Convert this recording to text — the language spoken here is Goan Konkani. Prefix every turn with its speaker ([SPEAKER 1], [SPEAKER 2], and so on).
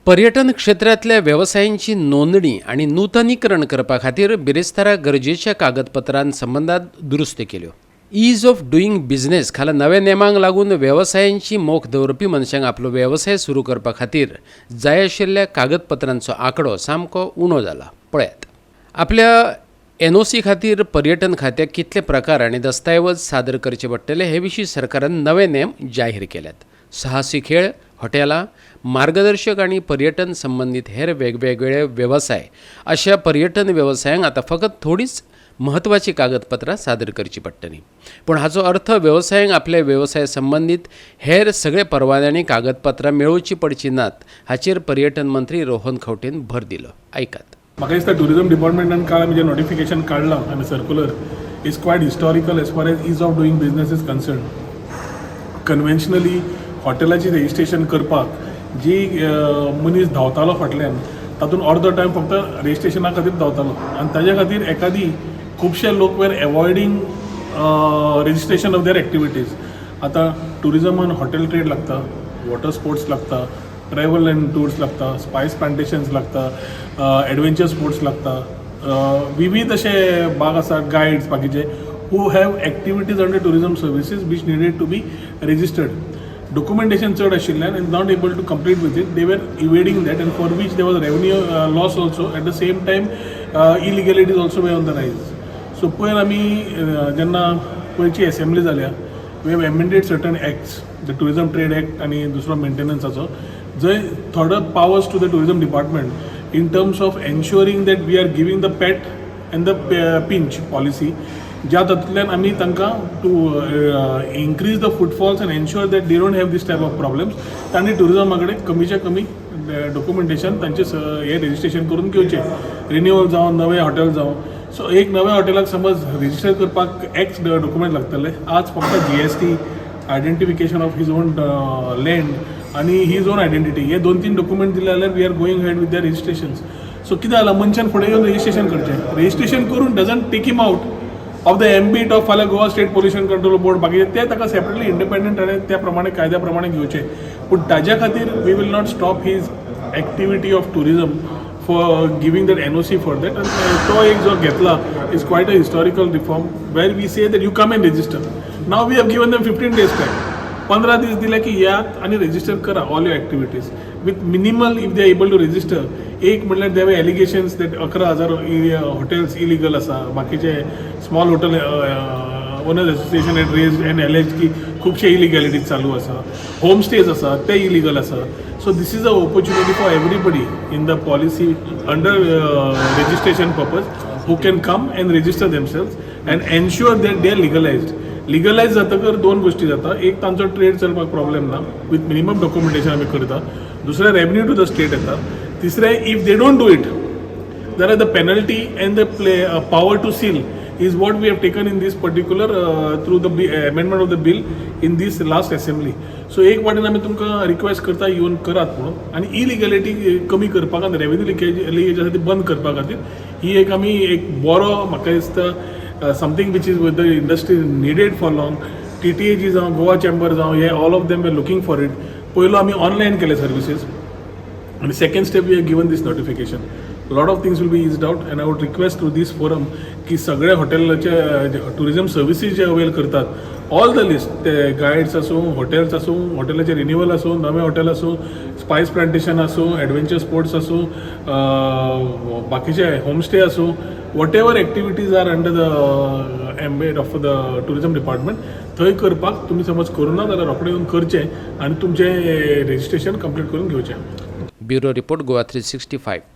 [SPEAKER 1] पर्यटन क्षेत्रांतल्या वेवसायांची नोंदणी आनी नुतनीकरण करपा खातीर बिरेस्तारा गरजेच्या कागदपत्रां संबंदांत दुरुस्ती केल्यो. ईज ऑफ डुईंग बिझनेस खाला नव्या नेमांक लागून वेवसायांची मोख दवरपी मनशांक आपलो वेवसाय सुरू करपा खातीर जाय आशिल्ल्या कागदपत्रांचो आंकडो सामको उणो जाला. पळयात, आपल्या एनओसी खातीर पर्यटन खात्याक कितले प्रकार आनी दस्ताऐवज सादर करचे पडटले हे विशीं सरकारान नवे नेम जाहीर केल्यात. साहसी खेळ, हॉटेलां, मार्गदर्शक आनी पर्यटन संबंदीत हेर वेगवेगळे वेवसाय अशा पर्यटन वेवसायांक आतां फकत थोडीच म्हत्वाचीं कागदपत्रां सादर करचीं पडटलीं. पूण हाचो अर्थ वेवसायांक आपल्या वेवसाया संबंदीत हेर सगळे परवाने आनी कागदपत्रां मेळोवची पडचीं नात हाचेर पर्यटन मंत्री रोहन खंवटेन भर दिलो. आयकात.
[SPEAKER 2] म्हाका दिसता ट्युरिजम डिपार्टमेंटान काल आमी जें नोटिफिकेशन काडलां आनी circular is quite historical as far as ease of doing business is concerned. Conventionally हॉटेलाची registration करपाक जी मनीस धांवतालो फाटल्यान, तातूंत अर्दो टायम फक्त रजिस्ट्रेशना खातीर धांवतालो आनी ताज्या खातीर एकादी खुबशे लोक were avoiding registration of their activities. आतां ट्युरिजमान हॉटेल ट्रेड लागता, वॉटर स्पोर्ट्स लागता, ट्रॅवल अँड टूर्स लागता, स्पायस प्लांटेशन्स लागता, एडवेंचर स्पोर्ट्स लागता, विविध अशे भाग आसात, गायड्स बाकीचे who have activities under tourism services which needed to be registered. Documentation चड आशिल्ल्यान and not able to complete with it, they were evading that, and for which there was revenue loss also. At the same time, illegalities also were on the rise. So पयर आमी जेन्ना पयरची एसेंब्ली जाल्या, we have amended certain acts, the Tourism Trade Act आनी दुसरो मेंटेनन्साचो, जंय थोडो powers to the tourism department in terms of ensuring that we are giving the pat and the pinch policy, ज्या तातूंतल्यान आमी तांकां to increase the footfalls and ensure that they don't have this type of problems. तांणी ट्युरिजमा कडेन कमीच्या कमी डॉक्युमेंटेशन तांचे हे रजिस्ट्रेशन करून घेवचें, रिन्युअल जावं, नवें हॉटेल जावं. सो एक नव्या हॉटेलाक समज रजिस्टर करपाक एक्स डॉक्युमेंट लागतले, आज फक्त GST, identification of his own land आनी his own identity हे दोन तीन डॉक्युमेंट दिले जाल्यार we are going ahead with the registrations. So कितें जालां, मनशान फुडें येवन रजिस्ट्रेशन करचें. रजिस्ट्रेशन करून doesn't take him out of the ambit of फाल्यां Goa State Pollution Control Board, बाकीचे ते ताका सेपरेटली इंडिपेंडंट आनी त्या प्रमाणे कायद्या प्रमाणे घेवचे. पूण ताज्या खातीर we will not stop his activity of tourism for giving that NOC for that. आनी तो एक जो घेतला is quite a historical reform where we say that you come and register. Now we have given them 15 days time. 15 दीस दिले की येयात आनी रजिस्टर करा all your activities with minimal. If they able to register, एक म्हणल्यार there allegations that 11,000 hotels illegal आसा. बाकीचे small hotel owners association had raised and alleged की खुबशे इलिगॅलिटीज चालू आसा, होम स्टेज आसा ते इलिगल आसा. So this is a opportunity for everybody in the policy under registration purpose who can come and register themselves and ensure that they are legalized. Legalise जातकर दोन गोष्टी जाता. एक, तांचो ट्रेड चलपाक प्रॉब्लेम ना, विथ मिनिमम डॉक्युमेंटेशन आमी करता. दुसरें, रेवन्यू टू the state येता. तिसरें, if they don't do it, there are the penalty and the power to seal is what we have taken in this particular through the amendment of the bill in this last assembly. So एक वाटेन आमी तुमकां रिक्वेस्ट करता, येवन करात म्हणून आनी इलिगॅलिटी कमी करपाक आनी रेवेन्यू लिकेज आसा ती बंद करपा खातीर ही एक आमी एक बरो, म्हाका दिसता, something which is with the industry needed for long. TTAG जावं, गोवा चेंबर जावं, हे all of them are looking for it. पयलो आमी ऑनलायन केले सर्विसीस आणि second step, we have given this notification. Lot of things will be eased out, and I would request through this forum की सगळे हॉटेलाचे टुरिझम सर्विसीस जे अवेल करतात, ऑल the list, ते गायड्स आसूं, हॉटेल्स आसूं, हॉटेलाचे रिन्युअल आसूं, नवे हॉटेल आसूं, स्पायस प्लांटेशन आसूं, एडवेंचर स्पोर्ट्स आसूं, बाकीचे होमस्टे आसूं, whatever activities are under the ambit of the tourism department, थंय करपाक तुमी समज करूं ना जाल्यार रोखडें येवन करचें आनी तुमचें रजिस्ट्रेशन कंप्लीट करून घेवचें.
[SPEAKER 1] Bureau report, Goa 365.